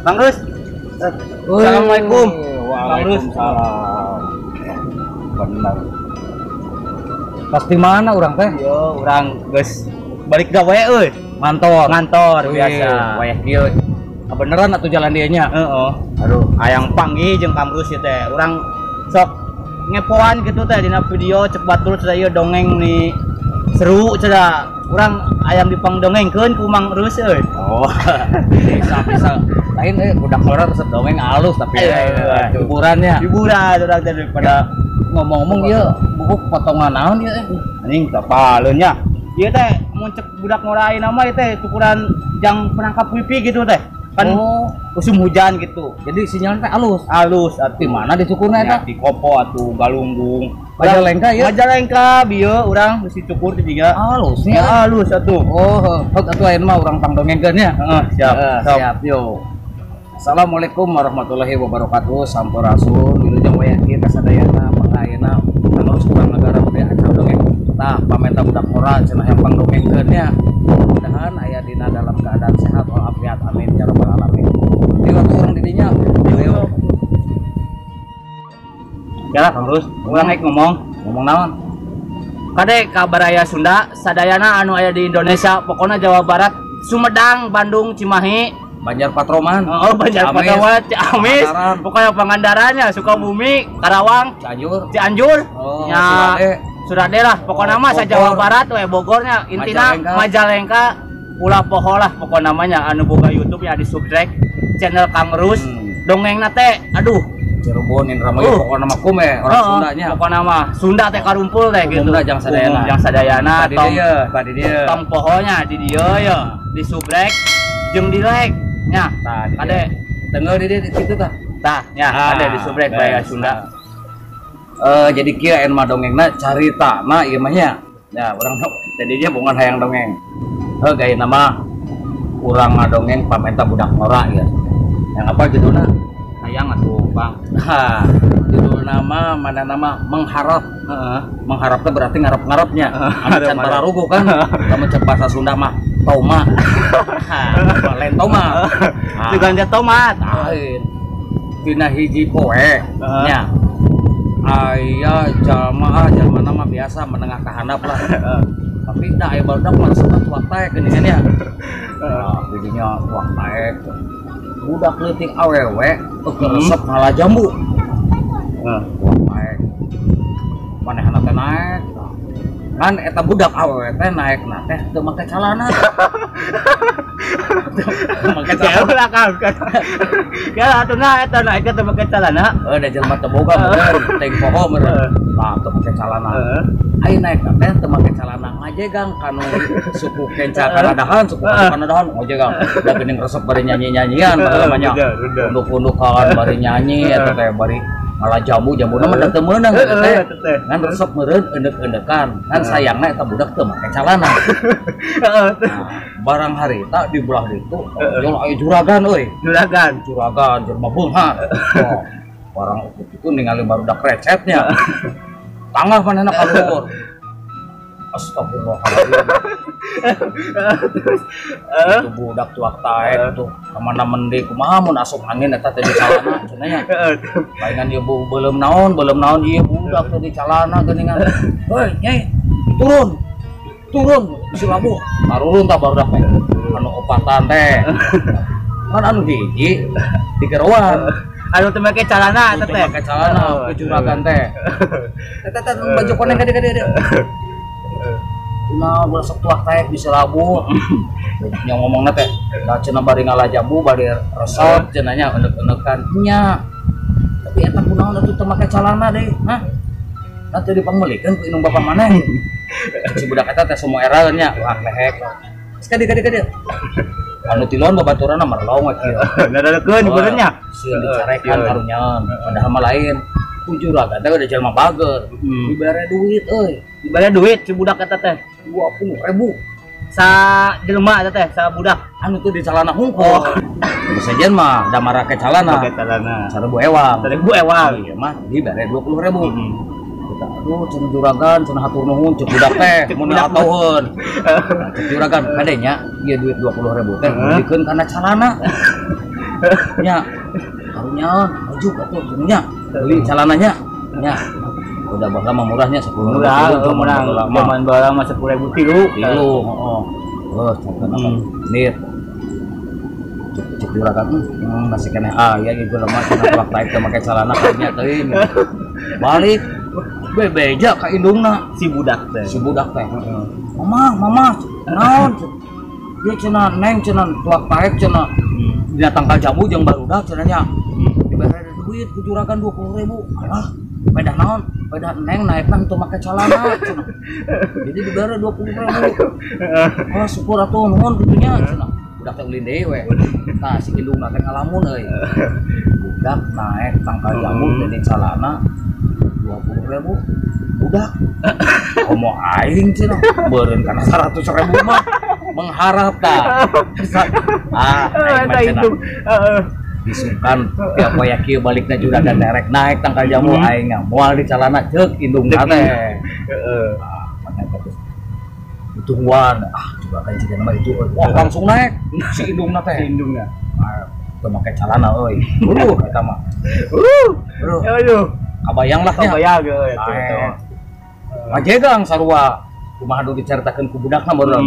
Bang Rus. Assalamualaikum. Waalaikumsalam. Benar. Pasti mana urang teh? Yo, urang geus balik gawe euy. Ngantor. Ngantor biasa. Wayah kieu. Beneran atuh jalan dieu nya? Heeh. Aduh, hayang panggih jeung Kang Rus ieu teh. Urang sok ngepoan gitu teh dina video cek batur cenah ieu dongeng nih seru cenah. Urang hayang dipangdongengkeun ku Mang Rus euy. Oh. Bisa. Lain budak ngora resep dongeng alus tapi hiburannya. Hiburan urang teh daripada ngomong-ngomong ieu buku potongan naon ieu anjing tapaleun nya. Ieu teh mun cek budak ngora ayeuna mah ieu teh tukuran jang penangkap wifi gitu teh. Kan musim hujan gitu. Jadi sinyalnya teh alus. Alus atuh. Di mana dicukurna eta? Di Kopo atuh Galunggung. Majalengka ieu. Majalengka bieu urang geus dicukur teh jiga. Alus nya. Alus atuh. Oh, heuh atuh ayeuna mah urang pangdongengkeun nya. Heeh, siap. Siap yo. Assalamualaikum warahmatullahi wabarakatuh. Sampurasun. Wilujeng wayah kieu kasadayana pangayeuna terus kurang negara budaya acara dongeng. Tah pamenta budak ngora cenah yang pangdongengkeun nya. Mudah-mudahan aya dina dalam keadaan sehat walafiat, amin ya rabbal alamin. Di waktu urang didinya. Ayo. Ya lah Kang Rus, urang rek ngomong. Ngomong naon? Kade ka baraya Sunda sadayana anu aya di Indonesia, pokona Jawa Barat, Sumedang, Bandung, Cimahi, Banjar Patroman. Oh, Banjar Patroman, Ciamis, pokoknya Pangandarannya, Sukabumi, Karawang, Cianjur. Cianjur. Oh, ya, Surade lah, pokoknya mah sa Jawa Barat we Bogornya, intina Majalengka, ulah poho lah pokoknya namanya anu boga YouTube ya di subscribe channel Kang Rus. Dongengna teh aduh Cirebon Indramayu pokokna mah kume orang Sundanya. Pokokna mah Sunda teh karumpul teh gitu. Umumna jang sadayana. Jang sadayana tong dieu tong pohonya di dieu ye di subscribe jeung di like nya. Tah kade tengeu di dieu kitu tah. Tah nya kade di subscribe bae Sunda. Jadi kieu en mah dongengna caritana ieu mah nya. Ya urang jadi dia bukan hayang dongeng. Heuh gaya nama urang ngadongeng pamenta budak ngora ya. Yang apa judulna? Hayang atuh Bang. Ha, judul nama mana nama mengharap. Heeh. Mengharap teh berarti ngarep-ngarepnya. Anu can pararuguh kan. Lamun cek bahasa Sunda mah toma. Ha, lain toma. Juga tomat. Lain. Dina hiji poe nya. Aya jalma jalma nama biasa menengah ke handap lah. Tapi dah aya barudak mah resep tuak taek geuningan nya. Nah, didinya tuak taek. Budak leutik awewe teu resep ngala jambu. Heeh, tuak taek. Manehna teh naek. Kan eta budak awewe teh naekna teh teu make calana. Teu make calana lah Kang. Ya atuh na eta naek teu make calana. Heuh da jelema teu boga meureun, teuing poho meureun. Tah teu make calana. Ai naek teh teu make calana ngajegang kanu suku kenca kanadahan, suku kanadahan ngajegang. Da geuning resep bari nyanyi-nyanyian baheula mah nya. Unduk-undukan bari nyanyi eta teh bari ngala jambu, jambuna mah da teu meunang eta teh. Ngan resep meureun eundek-eundekan. Ngan sayangna eta budak teu make calana. Heeh. Barang harita di belah ditu jol aya juragan euy. Juragan, juragan jelema beunghar. Barang itu ningali barudak recetnya. Tangah manehna ka luhur. Astagfirullahaladzim. Itu budak tuak taek tuh kemana mendi kumaha mun asup angin eta teh di calana cenah nya. Palingan ieu beuleum naon ieu budak teh di calana geuningan. Heuy, nyai, turun. Turun si labuh. Tarurun tah barudak teh. Anu opatan teh. Kan anu hiji digeroan. Anu teu make calana eta teh. Teu make calana ke juragan teh. Eta teh baju koneng ka dieu. Nah, besok tuak taek bisa labuh. Yang ngomongna teh, da cenah bari ngala jambu, bari resep cenah nya eundek-eundekan nya. Tapi eta kunaon atuh teu make calana deui, hah? Nah teu dipangmeulikeun ku indung bapa maneh. Si budak eta teh semua era nya, wah lehek. Geus ka dieu. Anu tiluan babaturanna merlong we kieu. Nadalekeun hiburan nya. Sieun dicarekan karunya, padahal mah lain. Ku juragan teh udah jelema bager. Dibere duit euy. Dibere duit si budak eta teh 20.000. Sa jelema eta teh, sa budak anu teu di calana hungkul. Sejen mah da marake calana. Make calana. 1.000 ewang. 1.000 ewang. Ieu mah dibere 20.000. Kita aduh cenah juragan cenah hatur nuhun cek budak teh mun atoheun. Cek juragan kade nya ieu duit 20.000 teh meulikeun kana calana. Nya. Karunya ujug atuh nya. Beli celananya. Nya. Udah baheula mah murahnya 10.000. Murah, zaman baheula mah 10.000 tilu. Tilu, heeh. Heuh, contohna mah. Nit. Cek juragan masih keneh aya ieu lemah cenah tulak taek teu make calana karunya teuing. Balik bebeja ka indungna si budak teh. Si budak teh. Mama, mama, naon? Ieu cenah neng cenah tulak taek cenah. Dina tangkal jambu jeung barudak cenah nya. Dibere duit ku juragan 20.000. Alah, pedah naon? Pedah neng naekna henteu make calana cenah. Jadi dibere 20.000. Wah, syukur atuh nuhun kitu nya cenah. Budak teh ulin deui we. Tah si indungna teh ngalamun euy. Budak naek tangkal jambu teh di calana 20.000. Budak komo aing cenah beureun kana 100.000 mah mengharap tah. Ah, aing mah cenah. Disukan tiap poe kieu balikna juragan derek naek tangkal jambu aing moal di calana ceuk indungna teh. Heeh. Ditungguan, ah juragan jigana mah itu wah langsung naek si indungna teh. Si indungna. Teu make calana euy. Buru eta mah. Buru. Aduh. Kabayang lah nya. Kabayang euy atuh. Majegang sarua kumaha nu dicaritakeun ku budakna barudak.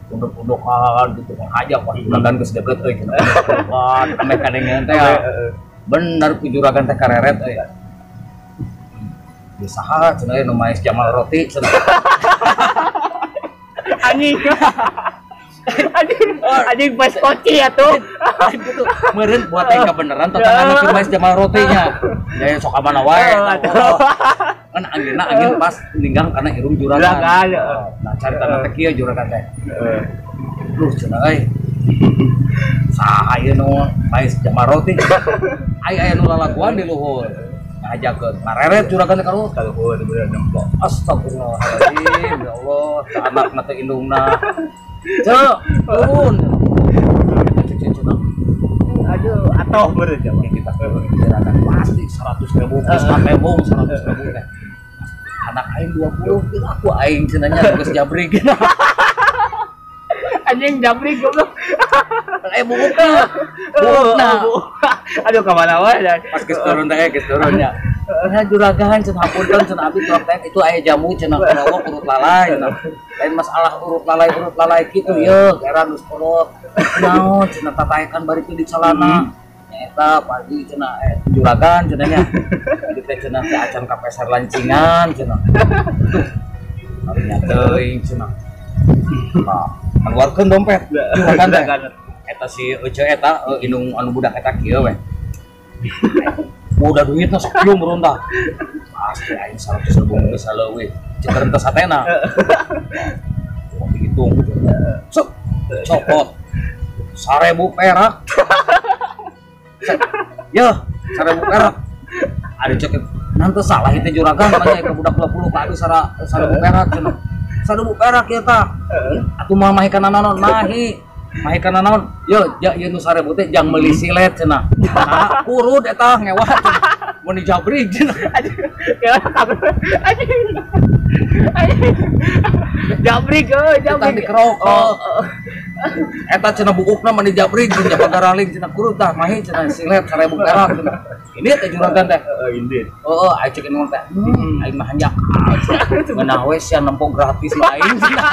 Punduk-pundukan gitu aja wah juragan geus deukeut euy cenah. Wah, ameh kadengeun teh. Bener ku juragan teh kareret euy. Di saha cenah nu maes Jamal roti cenah. Anjing. Anjing, anjing pas koci atuh. Gitu. Meureun buat aing kabeneran tetanggana keur maes Jamal rotinya. Ya sok ka mana wae. Kan anginna angin pas ninggang karena irung juragan. Nah, caritana teh kieu juragan teh. Duh cenah euy. Saha ieu nu maes Jamal roti? Ai aya nu lalaguan di luhur. Ngajakeun ngareret juragan teh ka luhur. Ka luhur bener nempo. Astagfirullahaladzim, ya Allah, anakna teh indungna. Cek, turun. Aduh, atoh bener jawab. Kita juragan pasti 100.000 geus katembong 100.000 teh. Anak aing 20, aku aing cenah nya geus jabrik. Anjing jabrik goblok. Buukna. Buukna. Aduh ka mana wae. Pas geus turun teh, geus turun nya. Nah juragan cenah hapunten cenah abdi tulak taek itu aya jamu cenah kurang urut lalai cenah. Lain masalah urut lalai kitu ye, era geus kolot. Naon cenah tataekan bari teu di calana. Nyaeta pagi cenah juragan cenah nya. Di teh cenah teh acan ka peser lancingan cenah. Duh. Karunya teuing cenah. Nah, keluarkeun dompet juragan teh. Eta si Ece eta indung anu budak eta kieu we. Udah duitna sok kieu meronda. Pasti aing 100.000 geus leuwih. Ceuk teh satena. Wah dihitung. Sok copot. 1.000 perak. Yeuh, 1.000 perak. Ada cek nanti salah itu juragan banyak ke budak 20 ka abdi 1.000 perak cenah. 1.000 perak ieu tah. Atuh mah mahi kana naon mahi. Mahi kana naon? Yo, ja ieu nu 1.000 teh jang meuli silet cenah. Nah, kurud eta ngewah cenah. Mun dijabrik cenah. Anjing. Anjing. Jabrik euy, jabrik. Eta dikerok. Eta cenah buukna mun dijabrik jeung jabagaraling cenah kurud tah mahi cenah silet 1.000 perak cenah. Ini teh juragan teh. Heeh, ini. Heeh, aing ceuk indung teh. Aing mah hanjakal. Ngeunah we sia nempo gratis mah aing cenah.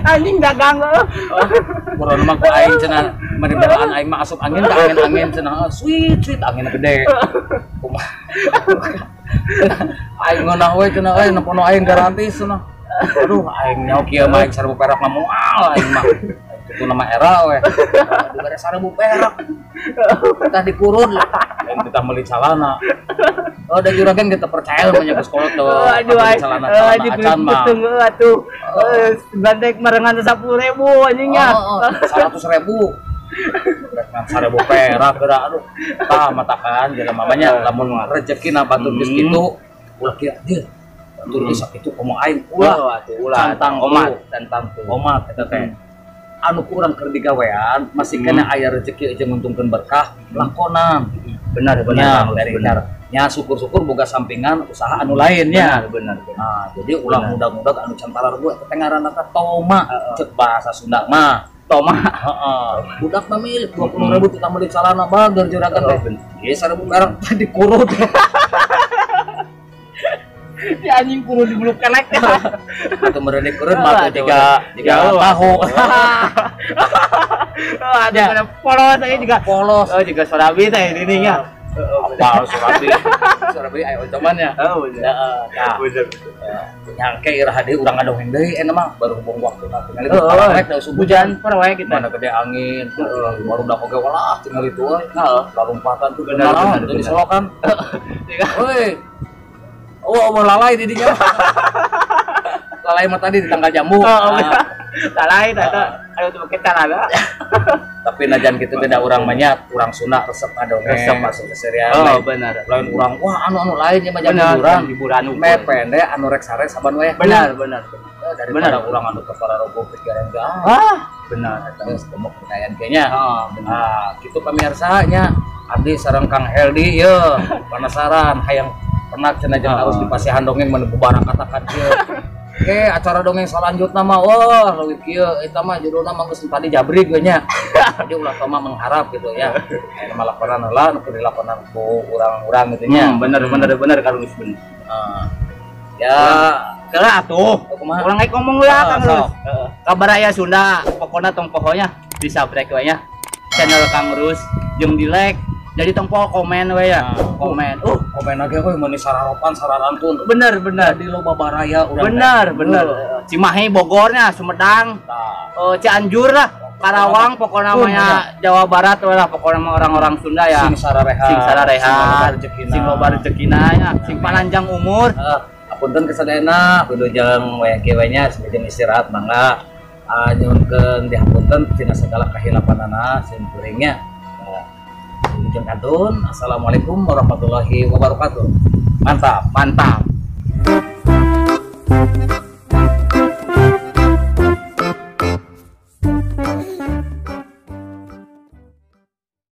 Anjing dagang heuh. Corona mah ku aing cenah meri belaan aing mah asup angin ka angin-angin cenah sweet sweet anginna gede. Kumaha. Aing ngeunah we cenah euy nempono aing gratis cenah. Aduh aing nyaho kieu mah aing 1.000 perak mah moal aing mah. Itu nama era we. Dibere 1.000 perak. Tah dikurun lah. Aing kita meuli calana. Oh, da juragan kita percaya mah nya geus kolot tuh. Aduh, celana-celana acan mah. Tunggu atuh. Gandek marengan 10.000 anjingnya. 100.000. Ngan 1.000 perak geura aduh. Tah matakan jelema mah nya lamun rezekina batur geus kitu ulah kieu dieu. Batur geus sakitu komo aing ulah atuh ulah. Cantang komat, cantang komat eta teh. Anu kurang keur digawean masih kena aya rezeki jeung nguntungkeun berkah lakonan. Benar benar benar. Nya syukur-syukur boga sampingan usaha anu lainnya. Benar benar. Nah, jadi ulah muda-muda anu cantara regu eta teh ngaranna teh toma cek bahasa Sunda mah. Toma. Heeh. Budak mah milik 20.000 kita meuli calana bager juragan teh. Ieu 1.000 merek tadi kurut. Si anjing kurut di bulu kelek. Atau meureun dikurut mah tiga tahu. Ada mana polos aja juga. Polos. Oh juga Surabi teh ini nya. Apa Surabi? Surabi ayo cuman ya. Oh bener. Heeh. Bener. Nyangke iraha deui urang ngadongeng deui enak mah berhubung waktu na tinggal itu parek da hujan poe kita. Mana gede angin, baru dak oge walah tinggal itu euy. Heeh. Lalumpatan tuh bener jadi solokan. Euy. Oh, mau lalai di dinya. Lalai mah tadi di tanggal jambu. Lalai eta ayo tuh kita lah. Tapi najan kitu beda urang mah nya, urang Sunda resep ngadongeng, resep masuk ke serial. Oh, benar. Lain urang wah anu-anu lain nya mah jam hiburan, hiburan meh pendek anu rek sare saban we. Benar, benar. Daripada urang anu teu pararogo pikiran ge. Ah, benar eta geus komo percayaan kayaknya. Heeh, benar. Ah, kitu pamirsa nya abdi sareng Kang Heldi ye penasaran hayang pernah cenah jeung harus dipasihan dongeng mah barakatakan kieu. Oke, acara dongeng selanjutnya mah wah leuwih kieu eta mah judulna mah geus tadi jabrik we nya. Jadi ulah toma mengharap gitu ya. Aya mah lakonan heula nu dilakonan ku urang-urang gitu nya. Bener bener bener kalau geus bener. Ya, kela atuh. Urang rek ngomong lah Kang Rus. Kabar aya Sunda, pokona tong poho nya di subscribe we nya. Channel Kang Rus jeung di like. Jadi tong poho komen we ya. Komen. Komen lagi euy meuni sararopan sararantun. Bener bener di loba baraya urang. Bener bener. Cimahi Bogornya, Sumedang. Cianjur lah, Karawang pokoknya namanya Jawa Barat we lah pokoknya mah orang-orang Sunda ya. Sing sararehat. Sing sararehat, sing loba rezekina ya, sing panjang umur. Apunten kesadayana wilujeng we kieu we nya wilujeng istirahat mangga. Nyuhunkeun dihapunten tina segala kahilapanana sim kuring nya. Wilujeng kantun. Assalamualaikum warahmatullahi wabarakatuh. Mantap, mantap.